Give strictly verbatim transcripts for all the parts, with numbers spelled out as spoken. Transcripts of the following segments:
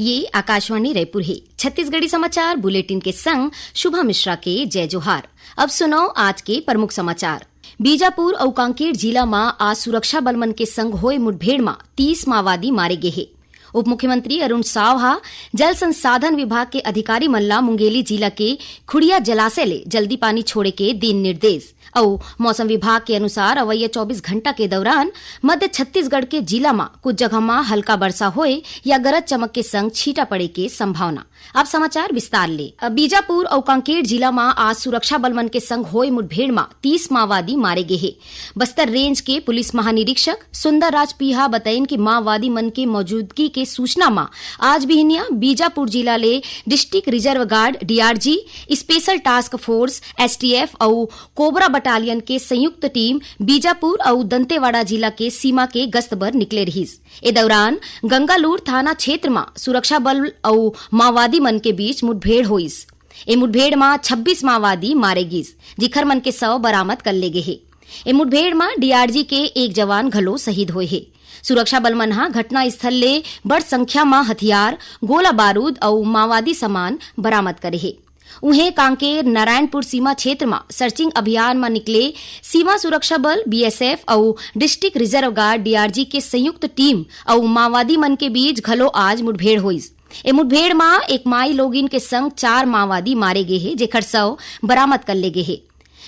ये आकाशवाणी रायपुर हे। छत्तीसगढ़ी समाचार बुलेटिन के संग शुभा मिश्रा के जय जोहार। अब सुनव आज के प्रमुख समाचार। बीजापुर अउ कांकेर जिला म आज सुरक्षा बल मन के संग होए मुठभेड़ म तीस माओवादी मारे गे हे। उप मुख्यमंत्री अरुण साव ह जल संसाधन विभाग के अधिकारी मन ला मुंगेली जिला के खुड़िया जलाशय ले जल्दी पानी छोड़े के दीन निर्देश। अउ मौसम विभाग के अनुसार अवइया चौबीस घंटा के दौरान मध्य छत्तीसगढ़ के जिला म कुछ जगह म हल्का बरसा होए या गरज चमक के संग छींटा पड़े के संभावना। अब समाचार विस्तार ले। बीजापुर अउ कांकेर जिला म आज सुरक्षा बल मन के संग होए मुठभेड़ म तीस माओवादी मारे गे हे। बस्तर रेंज के पुलिस महानिरीक्षक सुंदर राज पी ह बतइन कि माओवादी मन के मौजूदगी के सूचना म आज बिहनिया बीजापुर जिला ले district reserve guard, DRG, special task force, STF, अउ कोबरा बटालियन के संयुक्त टीम बीजापुर अउ दंतेवाड़ा जिला के सीमा के गश्त बर निकले रिहिस। ए दौरान गंगालूर थाना क्षेत्र म सुरक्षा बल अउ माओवादी मन के बीच मुठभेड़ होइस। ए मुठभेड़ म छब्बीस माओवादी मारे गिस, जिखर मन के शव बरामद कर ले गे हे। ए मुठभेड़ म डीआरजी के एक जवान घलो शहीद होए हे। सुरक्षा बल मन ह घटनास्थल ले बड़ संख्या म हथियार, गोला बारूद अउ माओवादी सामान बरामद करे हे। उहें, कांकेर नारायणपुर सीमा क्षेत्र म सर्चिंग अभियान म निकले सीमा सुरक्षा बल, बीएसएफ, अउ डिस्ट्रिक्ट रिजर्व गार्ड, डीआरजी, के संयुक्त टीम अउ माओवादी मन के बीच घलो आज मुठभेड़ होइस। ए मुठभेड़ म एक माई लोगिन के संग चार माओवादी मारे गे हे, जेखर शव बरामद कर ले गे हे।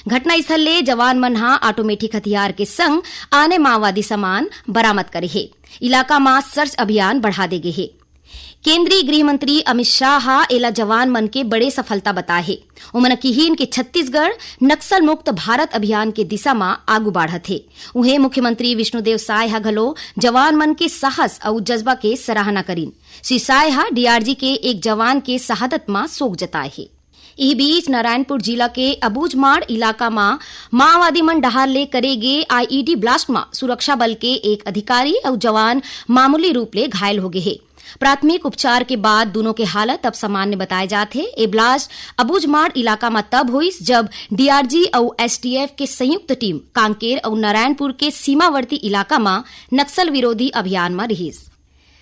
घटनास्थल ले जवान मन ह ऑटोमेटिक हथियार के संग आने माओवादी सामान बरामद करे हे। इलाका म सर्च अभियान बढ़ा दे गे हे। केंद्रीय गृह मंत्री अमित शाह ह एला जवान मन के बड़े सफलता बताए हे। ओमन किहीन कि छत्तीसगढ़ नक्सल मुक्त भारत अभियान के दिशा म आगू बाढ़त हे। उहें, मुख्यमंत्री विष्णुदेव साय ह घलो जवान मन के साहस अउ जज्बा के सराहना करिन। श्री साय ह डीआरजी के एक जवान के शहादत म शोक जताए हे। इही बीच, नारायणपुर जिला के अबूझमाड़ इलाका म माओवादी मन डहार ले करे गे आईईडी ब्लास्ट म सुरक्षा बल के एक अधिकारी अउ जवान मामूली रूप ले घायल हो गे हे। प्राथमिक उपचार के बाद दूनों के हालत अब सामान्य बताए जात हे। ए ब्लास्ट अबूझमाड़ इलाका म तब होइस, जब डीआरजी अउ एसटीएफ के संयुक्त टीम कांकेर अउ नारायणपुर के सीमावर्ती इलाका म नक्सल विरोधी अभियान म रिहिस।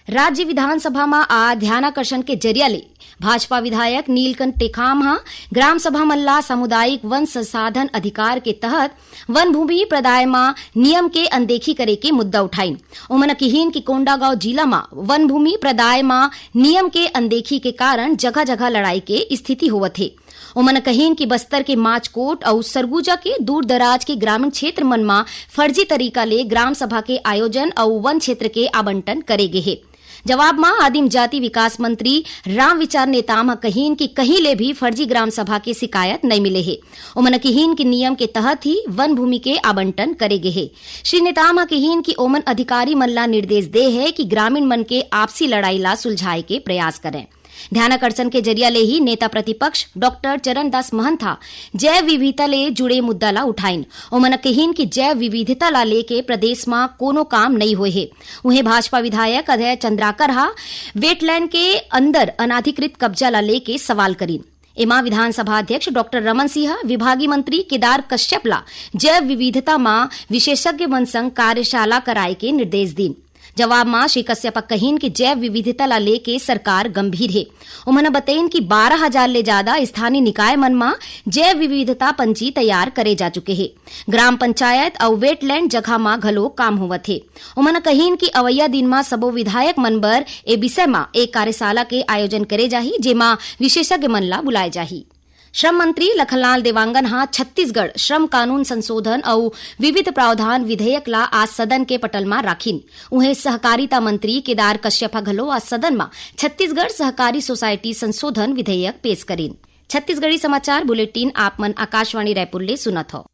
राज्य विधानसभा म आज ध्यानाकर्षण के जरिया ले भाजपा विधायक नीलकंठ टेकाम ह ग्राम सभा मन ला सामुदायिक वन संसाधन अधिकार के तहत वन भूमि प्रदाय म नियम के अनदेखी करे के मुद्दा उठाइन। ओमन किहीन कि कोंडागांव जिला म वन भूमि प्रदाय म नियम के अनदेखी के कारण जगह-जगह लड़ाई के स्थिति होवत हे। ओमन कहिन कि बस्तर के माचकोट अउ सरगुजा के दूर-दराज के ग्रामीण क्षेत्र मन म फर्जी तरीका ले ग्राम सभा के आयोजन अउ वन क्षेत्र के आवंटन करे गे हे। जवाब म आदिम जाति विकास मंत्री रामविचार नेताम ह कहिन कि कहीं ले भी फर्जी ग्राम सभा के शिकायत नइ मिले हे। ओमन किहीन कि नियम के तहत ही वन भूमि के आवंटन करे गे हे। श्री नेताम ह किहीन कि ओमन अधिकारी मन ला निर्देश दे हे कि ग्रामीण मन के आपसी लड़ाई ला सुलझाए के प्रयास करें। ध्यानाकर्षण के जरिया ले ही नेता प्रतिपक्ष डॉक्टर चरणदास महंत ह जैव विविधता ले जुड़े मुद्दा ला उठाइन। ओमन कहिन कि जैव विविधता ला लेके प्रदेश म कोनो काम नइ होए हे। उहें, भाजपा विधायक अजय चंद्राकर ह वेटलैंड के अंदर अनाधिकृत कब्जा ला लेके सवाल करिन। एमा विधानसभा अध्यक्ष डॉक्टर रमन सिंह ह विभागीय मंत्री केदार कश्यप ला जैव विविधता म विशेषज्ञ मन संग कार्यशाला कराए के निर्देश दीन। जवाब म श्री कश्यप ह कहिन कि जैव विविधता ला लेके सरकार गंभीर हे। ओमन ह बतइन कि बारह हजार ले जादा स्थानीय निकाय मन म जैव विविधता पंजी तैयार करे जा चुके हे। ग्राम पंचायत अउ वेटलैंड जगह म घलो काम होवत हे। ओमन ह कहिन कि अवइया दिन म सबो विधायक मन बर ए विषय म एक कार्यशाला के आयोजन करे जाही, जेमा विशेषज्ञ मन ला बुलाए जाही। श्रम मंत्री लखनलाल देवांगन ह छत्तीसगढ़ श्रम कानून संशोधन अउ विविध प्रावधान विधेयक ला आज सदन के पटल म राखिन। उहें, सहकारिता मंत्री केदार कश्यप ह घलो आज सदन म छत्तीसगढ़ सहकारी सोसाइटी संशोधन विधेयक पेश करिन। छत्तीसगढ़ी समाचार बुलेटिन आप मन आकाशवाणी रायपुर ले सुनत हव।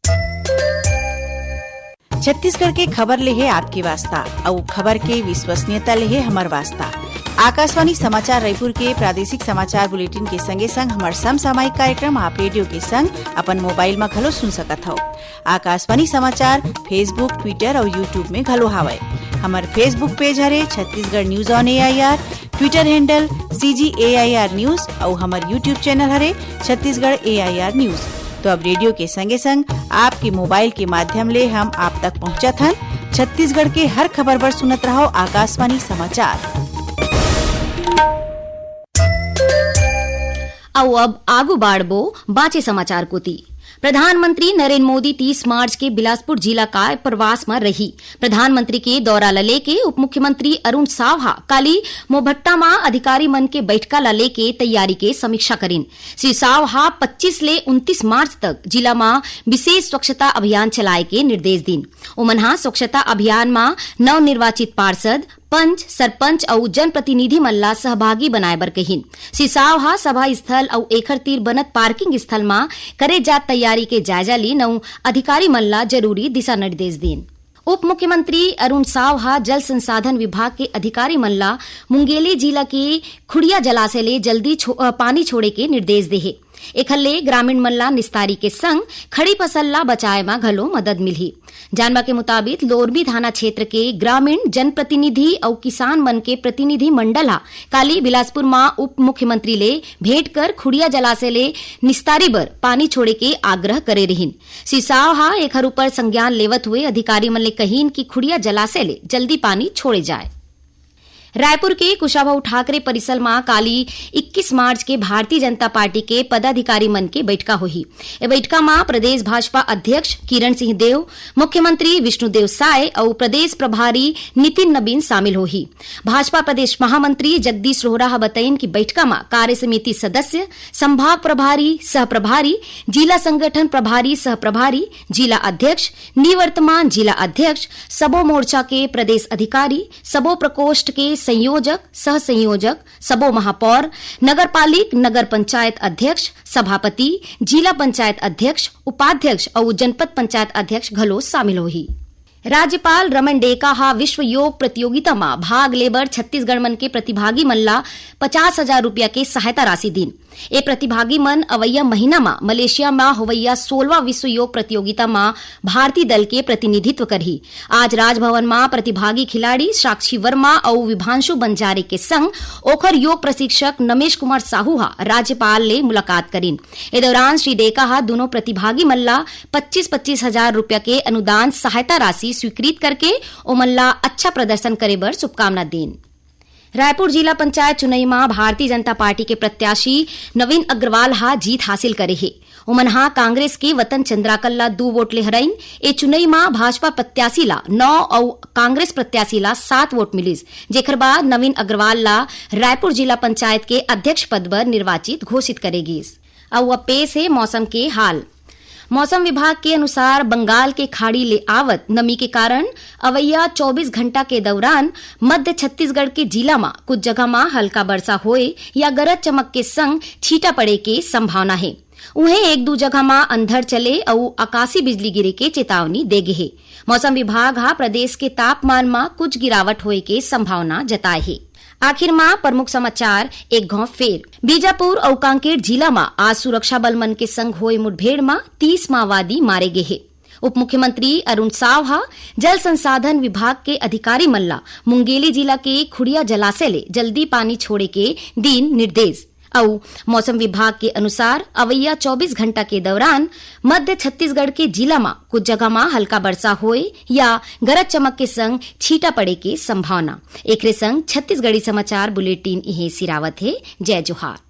छत्तीसगढ़ के खबर ले हे आपके वास्ता, अउ खबर के विश्वसनीयता ले हे हमर वास्ता। आकाशवाणी समाचार रायपुर के प्रादेशिक समाचार बुलेटिन के संगे संग हमर समसामयिक कार्यक्रम आप रेडियो के संग अपन मोबाइल म घलो सुन सकत हव। आकाशवाणी समाचार Facebook, Twitter अउ YouTube में घलो हावय। हमर Facebook पेज हरे Chhattisgarh news on AIR, Twitter handle CG AIR news अउ हमर YouTube चैनल हरे छत्तीसगढ़ एआईआर न्यूज। तो अब रेडियो के संगे संग आपके मोबाइल के माध्यम ले हम आप तक पहुंचत हन। छत्तीसगढ़ के हर खबर बर सुनत रहव आकाशवाणी समाचार। अउ अब आगू बाढ़बो बाचे समाचार कोति। प्रधानमंत्री नरेंद्र मोदी तीस मार्च के बिलासपुर जिला का प्रवास म रही। प्रधानमंत्री के दौरा ल लेके उप मुख्यमंत्री अरुण साव ह काली मोभट्टा म अधिकारी मन के बैठका ल लेके तैयारी के समीक्षा करिन। श्री साव ह पच्चीस ले उनतीस मार्च तक जिला म विशेष स्वच्छता अभियान चलाए के निर्देश दिन। ओमन ह स्वच्छता अभियान म नवनिर्वाचित पार्षद, पंच, सरपंच अउ जनप्रतिनिधि मन ला सहभागी बनाए बर कहिन। श्री साव ह सभा स्थल अउ एखर तीर बनत पार्किंग स्थल म करे जात तैयारी के जायजा लीन अउ अधिकारी मन ला जरूरी दिशा निर्देश दीन। उप मुख्यमंत्री अरुण साव ह जल संसाधन विभाग के अधिकारी मन ला मुंगेली जिला के खुड़िया जलाशय ले जल्दी छो-, अ, पानी छोड़े के निर्देश दे हे। एखर ले ग्रामीण मन ला निस्तारी के संग खड़ी फसल ला बचाए म घलो मदद मिलही। जानबा के मुताबिक, लोरमी थाना क्षेत्र के ग्रामीण जनप्रतिनिधि अउ किसान मन के प्रतिनिधि मंडल ह काली बिलासपुर म उप मुख्यमंत्री ले भेंट कर खुड़िया जलाशय ले निस्तारी बर पानी छोड़े के आग्रह करे रिहिन। श्री साव ह एखर ऊपर संज्ञान लेवत हुए अधिकारी मन ले कहिन कि खुड़िया जलाशय ले जल्दी पानी छोड़े जाए। रायपुर के कुशाभाऊ ठाकरे परिसर म काली इक्कीस मार्च के भारतीय जनता पार्टी के पदाधिकारी मन के बैठका होही। ए बैठका म प्रदेश भाजपा अध्यक्ष किरण सिंह देव, मुख्यमंत्री विष्णुदेव साय अउ प्रदेश प्रभारी नितिन नबीन शामिल होही। भाजपा प्रदेश महामंत्री जगदीश रोहरा ह बतइन कि बैठका म कार्य समिति सदस्य, संभाग प्रभारी, सह प्रभारी, जिला संगठन प्रभारी, सह प्रभारी, जिला अध्यक्ष, निवर्तमान जिला अध्यक्ष, सबो मोर्चा के प्रदेश अधिकारी, सबो प्रकोष्ठ के संयोजक, सह संयोजक, सबो महापौर, नगर पालिक, नगर पंचायत अध्यक्ष, सभापति, जिला पंचायत अध्यक्ष, उपाध्यक्ष अउ जनपद पंचायत अध्यक्ष घलो शामिल होही। राज्यपाल रमन डेका ह विश्व योग प्रतियोगिता म भाग ले बर छत्तीसगढ़ मन के प्रतिभागी मन ला पचास हजार रुपया के सहायता राशि दीन। ए प्रतिभागी मन अवइया महीना म मलेशिया म होवइया सोलहवाँ विश्व योग प्रतियोगिता म भारतीय दल के प्रतिनिधित्व करही। आज राजभवन म प्रतिभागी खिलाड़ी साक्षी वर्मा अउ विभांशु बंजारे के संग ओखर योग प्रशिक्षक नमेश कुमार साहू ह राज्यपाल ले मुलाकात करिन। ए दौरान श्री डेका ह दुनों प्रतिभागी मन ला पच्चीस पच्चीस हजार रुपया के अनुदान सहायता राशि स्वीकृत करके ओमन ला अच्छा प्रदर्शन करे बर शुभकामना दीन। रायपुर जिला पंचायत चुनई म भारतीय जनता पार्टी के प्रत्याशी नवीन अग्रवाल ह जीत हासिल करे हे। ओमन ह कांग्रेस के वतन चंद्राकर ला दू वोट ले हरइन। ए चुनई म भाजपा प्रत्याशी ला नौ अउ कांग्रेस प्रत्याशी ला सात वोट मिलिस, जेखर बाद नवीन अग्रवाल ला रायपुर जिला पंचायत के अध्यक्ष पद बर निर्वाचित घोषित करे गिस। अउ अब पेश हे मौसम के हाल। मौसम विभाग के अनुसार बंगाल के खाड़ी ले आवत नमी के कारण अवइया चौबीस घंटा के दौरान मध्य छत्तीसगढ़ के जिला म कुछ जगह म हल्का बरसा होए या गरज चमक के संग छींटा पड़े के संभावना हे। उहें एक दू जगह म अंधड़ चले अउ आकाशी बिजली गिरे के चेतावनी दे गे हे। मौसम विभाग ह प्रदेश के तापमान म कुछ गिरावट होए के संभावना जताए हे। आखिर म प्रमुख समाचार एक घौं फेर। बीजापुर अउ कांकेर जिला म आज सुरक्षा बल मन के संग होए मुठभेड़ म तीस माओवादी मारे गे हे। उप मुख्यमंत्री अरुण साव ह जल संसाधन विभाग के अधिकारी मन ला मुंगेली जिला के खुड़िया जलाशय ले जल्दी पानी छोड़े के दीन निर्देश। अउ मौसम विभाग के अनुसार अवइया चौबीस घंटा के दौरान मध्य छत्तीसगढ़ के जिला म कुछ जगह म हल्का बरसा होए या गरज चमक के संग छींटा पड़े के संभावना। एकरे संग छत्तीसगढ़ी समाचार बुलेटिन इहें सिरावत हे। जय जोहार।